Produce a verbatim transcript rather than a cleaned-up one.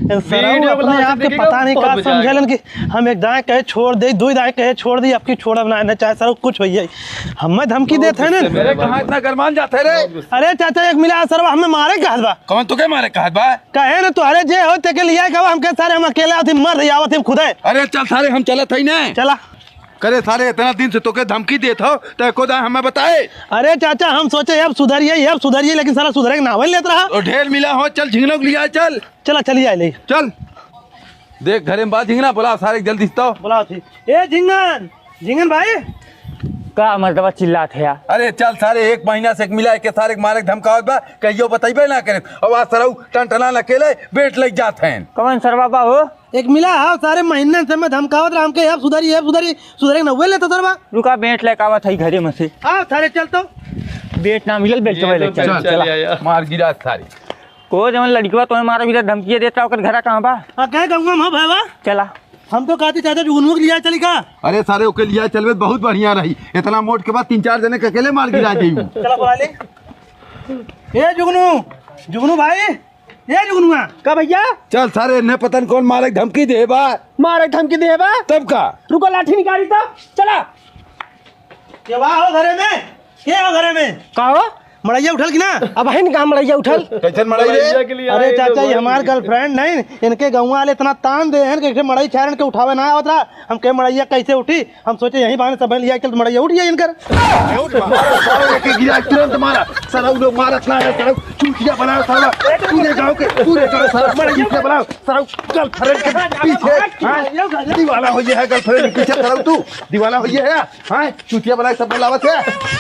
सरऊ वीडियो अपने बना के आप के देखेगा, पता नहीं बहुत का मजा आएगा। समझेलन कि हम एक दाएं कहे छोड़ दे, दुइ दाएं कहे छोड़ दे, अबकी छोड़ब ना, ना चाहे सरऊ कुछ होइए। हमें धमकी देत है ना। अरे, कहाँ इतना गरमान जात है रे? अरे चाचा, एक मिला सरवा हमें मारे कहत बा। कौन तोके मारे कहत बा? कहे ना तोहरे जे हो तेके लिया कहवा, हमके सारे हम अकेले आवत ही, मर रही आवत ही खुदे। अरे चल सारे, हम चलत हई ना। चला। करे सारे, इतना दिन से तोके धमकी देत हो, तो एको दाएं हमें बताए। अरे चाचा, हम सोचे अब सुधरिए, अब सुधरिए, लेकिन साला सुधरे के नावे लेत रहा। ओ ढेर मिला हो, चल झिंगनों के लिया चल। चला, चलिए आए ले। चल। देख, घरे में बा झिंगना, बुला सारे के जल्दी से तो। बुलाओ थी। ए झिंगन, झिंगन भाई। का मर्दवा चिल्लात है यार? अरे चल सारे, एक महीना से एक मिला के सारे के मारे के धमकावत बा, कहियो बतइबे ना करे। अब आज सरऊ टनटना अकेले बेट लग जात हैं। कौन सरवा बा हो? एक मिला, हाँ, सारे महीने से मैं धमकावत रहा हमके, अब सुधरी, अब सुधरी, सुधरे के नौवे लेता सरवा। रुका, बेट लेके आवत है घरे में से। आओ सारे, चल तो। बेट ना मिलल, बेट ये चले तो चल, चल, चला। चल, या, या। मार गिरा सारे। को जवन लड़कवा तोहे मारा गिरा धमकी देता, ओकर घरा कहाँ बा? आ, कहे गंगा में हो भैया? चला। हम तो कहते चाचा जुगनुआ के लिया चली का? अरे सारे, ओके लिया चलबे बहुत बढ़िया रही। इतना मोट के बाद तीन चार जने के अकेले मार गिरा देबू। चला बुला ले। ए जुगनू, जुगनू भाई, ए जुगनुआ। का भैया? चल सारे, इन्हें पता नहीं कौन मारे के धमकी दे बा। मारे के धमकी दे बा? तब का? रुको, लाठी निकाली तब। चला। के बा हो घरे में? के हो घरे में? का हो? मड़ैया उठल कि ना? अब है ना मड़ैया उठल। कैसन मड़ैया रे? अरे चाचा, ये हमार girlfriend नहीं, इनके गौवा वाले इतना तान दे हैं कि इनके मड़ई छाड़न के उठावे ना आवत रहा। हम कहे मड़ैया कैसे उठी? हम सोचे यहीं बहाने सब लिया चल, मड़ैया उठ जाए इनकर। उठ, मारा, सारा लेके गिरा, तुरंत मारा। सारा उन लोग मारत ना है, सारा चूतिया बनाओ, सारा पूरे गांव के, पूरे गांव, सारा बड़ा चूतिया बनाओ, सारा girlfriend के पीछे, हाँ? दीवाना हो गया है girlfriend के पीछे, सारा तू दीवाना हो गया है, हाँ? चूतिया बनाए सब बुलावत है।